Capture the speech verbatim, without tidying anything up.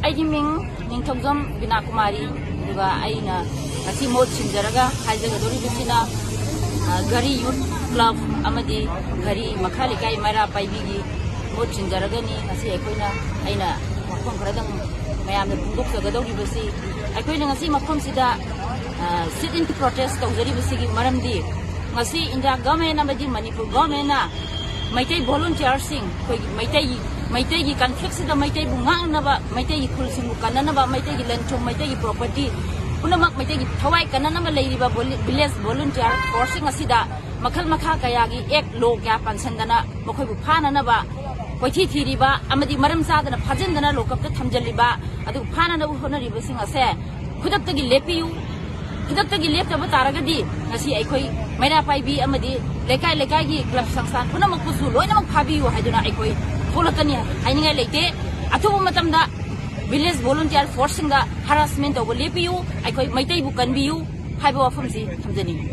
ꯑꯩꯒꯤ ꯃꯤꯡ ꯅꯤꯡꯊꯧꯖꯝ ꯕꯤꯅꯥ ꯀꯨꯃꯥꯔꯤ꯫ ꯑꯗꯨꯒ ꯑꯩꯅ ꯉꯁꯤ ꯃꯍꯨꯠ ꯁꯤꯟꯖꯔꯒ ꯍꯥꯏꯖꯒꯗꯧꯔꯤꯕꯁꯤꯅ, ꯑ, ꯘꯔꯤ ꯌꯨꯠ ꯀ꯭ꯂꯕ ꯑꯃꯗꯤ ꯘꯔꯤ ꯃꯈꯥ ꯂꯩꯀꯥꯏ ꯃꯩꯔꯥ ꯄꯥꯏꯕꯤꯒꯤ ꯃꯍꯨꯠ ꯁꯤꯟꯖꯔꯒꯅꯤ꯫ ꯉꯁꯤ ꯑꯩꯈꯣꯏꯅ, ꯑꯩꯅ ꯋꯥꯐꯝ ꯈꯔꯗꯪ ꯃꯌꯥꯝꯗ ꯐꯣꯡꯗꯣꯛꯆꯒꯗꯧꯔꯤꯕꯁꯤ, ꯑꯩꯈꯣꯏꯅ ꯉꯁꯤ ꯃꯐꯝꯁꯤꯗ, ꯑ, sit in protest ꯇꯧꯖꯔꯤꯕꯁꯤꯒꯤ ꯃꯔꯝꯗꯤ, ꯉꯁꯤ ꯏꯟꯗꯤꯌꯥ ꯒꯚꯔꯟꯃꯦꯟ ꯑꯃꯗꯤ ꯃꯅꯤꯄꯨꯔ ꯒꯚꯔꯟꯃꯦꯟꯅ ꯃꯩꯇꯩ ꯚꯣꯂꯨꯟꯇꯤꯌꯔꯁꯤꯡ, ꯑꯩꯈꯣꯏꯒꯤ ꯃꯩꯇꯩꯒꯤ, ꯃꯩꯇꯩꯒꯤ ꯀꯟꯐ꯭ꯂꯤꯛꯁꯤꯗ ꯃꯩꯇꯩꯕꯨ ꯉꯥꯛꯅꯅꯕ, ꯃꯩꯇꯩꯒꯤ ꯈꯨꯜꯁꯤꯡꯕꯨ ꯀꯟꯅꯅꯕ, ꯃꯩꯇꯩꯒꯤ ꯂꯟ ꯊꯨꯝ, ꯃꯩꯇꯩꯒꯤ ꯄ꯭ꯔꯣꯄꯔꯇꯤ ꯄꯨꯝꯅꯃꯛ ꯃꯩꯇꯩꯒꯤ ꯊꯋꯥꯏ ꯀꯟꯅꯅꯕ ꯂꯩꯔꯤꯕ ꯚꯣꯂꯤ-, ꯚꯤꯂꯦꯖ ꯚꯣꯂꯨꯟꯇꯤꯌꯔ ꯐꯣꯔꯁꯁꯤꯡ ꯑꯁꯤꯗ ꯃꯈꯜ ꯃꯈꯥ ꯀꯌꯥꯒꯤ ꯑꯦꯛ ꯂꯣ ꯀꯌꯥ ꯄꯥꯟꯁꯤꯟꯗꯅ ꯃꯈꯣꯏꯕꯨ ꯐꯥꯅꯅꯕ ꯀꯣꯏꯊꯤ ꯊꯤꯔꯤꯕ ꯑꯃꯗꯤ ꯃꯔꯝ ꯆꯥꯗꯅ ꯐꯥꯖꯤꯟꯗꯅ ꯂꯣꯀꯞꯇ ꯊꯝꯖꯤꯜꯂꯤꯕ, ꯑꯗꯨ ꯐꯥꯅꯅꯕ ꯍꯣꯠꯅꯔꯤꯕꯁꯤꯡ ꯑꯁꯦ ꯈꯨꯗꯛꯇꯒꯤ ꯂꯦꯞꯄꯤꯌꯨ꯫ ꯈꯨꯗꯛꯇꯒꯤ ꯂꯦꯞꯇꯕ ꯇꯥꯔꯒꯗꯤ ꯉꯁꯤ ꯑꯩꯈꯣꯏ ꯃꯩꯔꯥ ꯄꯥꯏꯕꯤ ꯑꯃꯗꯤ ꯂꯩꯀꯥꯏ ꯂꯩꯀꯥꯏꯒꯤ ꯀ꯭ꯂꯕ ꯁꯪꯁꯊꯥꯟ ꯄꯨꯝꯅꯃꯛꯄꯨꯁꯨ ꯂꯣꯏꯅꯃꯛ ꯐꯥꯕꯤꯌꯨ ꯍꯥꯏꯗꯨꯅ ꯑꯩꯈꯣꯏ ꯊꯣꯛꯂꯛꯀꯅꯤ꯫ ꯍꯥꯏꯅꯤꯡꯉꯥꯏ ꯂꯩꯇꯦ꯫ ꯑꯊꯨꯕ ꯃꯇꯝꯗ ꯚꯤꯂꯦꯖ ꯚꯣꯂꯨꯟꯇꯤꯌꯔ ꯐꯣꯔꯁꯁꯤꯡꯗ ꯍꯔꯥꯁꯃꯦꯟ ꯇꯧꯕ ꯂꯦꯞꯄꯤꯌꯨ, ꯑꯩꯈꯣꯏ ꯃꯩꯇꯩꯕꯨ ꯀꯟꯕꯤꯌꯨ ꯍꯥꯏꯕ ꯋꯥꯐꯝꯁꯤ ꯊꯝꯖꯅꯤꯡꯏ꯫